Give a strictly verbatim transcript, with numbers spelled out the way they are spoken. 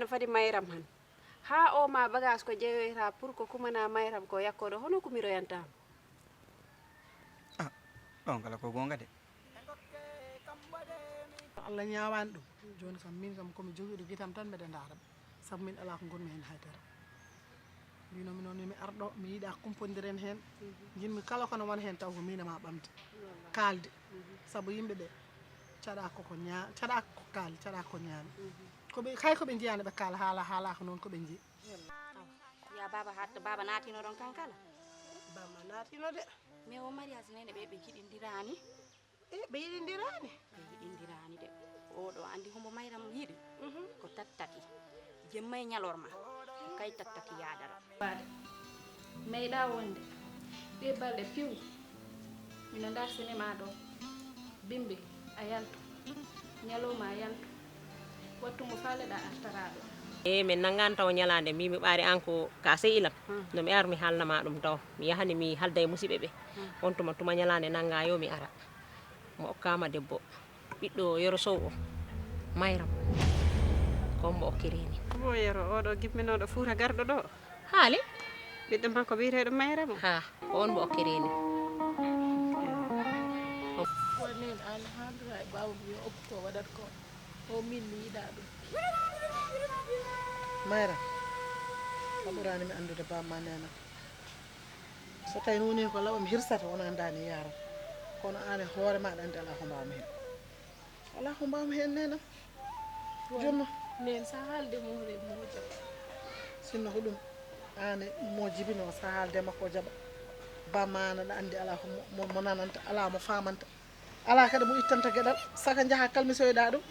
Fadi Mayram han. Haa o ma bagage ko jeyoyta pour ko kumana Mayram ko yakkoɗo, hono kumiroyanta mo? Ah, ɗon kala ko goonga de. Allah ñaawaani ɗum. Jooni kam, min kam, ko mi jogiiɗo gitam tan mbeɗa ndaara. Sabu min alaa ko ngonmi heen hay dara. Mbino mi noon, mi arɗo, mi yiɗa kumpondiren heen. Njiɗmi kala kono won heen taw ko min e ma ɓamde. Kaalde. Sabu yimɓe ɓe, caɗa ko ko ñaa-, caɗa ko kaali, caɗa ko ñaami. Ko ɓe, hay ko ɓe njiyaani ɓe kaala, haala, haala ko noon ko ɓe njiyi. Ya baba hat-, baba naatino ɗon kan kala? Baba naatino de. Mais o mariage nene ɓe, ɓe jiɗindiraani. E, ɓe yiɗindiraani? Ɓe yiɗindiraani de. Oɗo anndi hombo Mayram yiɗi? Ko tattaki. Jemma e ñalorma. Ko kay tattaki yaadara. Waade. Meeɗa wonde. Ɗee balɗe piw. Mino ndaar sinema ɗo. Bimbi, a yaltu. Ñalawma a yaltu. Wattu mo faaleɗa artaraɗo. E, min nanngaani taw ñalaande, mbiimi ɓaade aan ko ka sehil am. No mi ar mi haalna ma ɗum taw. Mi yahani mi haalda e musiɓɓe ɓe. On tuma, tuma ñalaande nannga yo mi ara. Mo okkaama debbo, ɓiɗɗo Yero Sow o, Mayram. Ko on mo okkiri ni. Mo Yero, oɗo gimminooɗo Fuuta garɗo ɗo. Haali? Ɓiɗɗo makko biyeteeɗo Mayram o. Ha, ko on mo okkiri ni. Ko nen aan haaldata e baaba mum yo okku ko waɗata ko. O min mi yiɗaa ɗum. Mayram, a ɓuraani mi anndude baaba ma neena. So tawi woni ko laɓa mi hirsata, wona ndaani yaara. Kono aan e hoore ma aɗa anndi alaa ko mbaawmi heen. Alaa ko mbaawmi heen, neena. Jonno. Neen sa haalde mo hore mo jaɓa. Sinno ko ɗum, aan e mo jibinoo, sa haalde makko o jaɓa. Ba ma aɗa anndi alaa ko mo, mo, mo nananta, alaa mo faamanta. Alaa kadi mo ittanta geɗal, saka njaha kalmisoyɗa ɗum.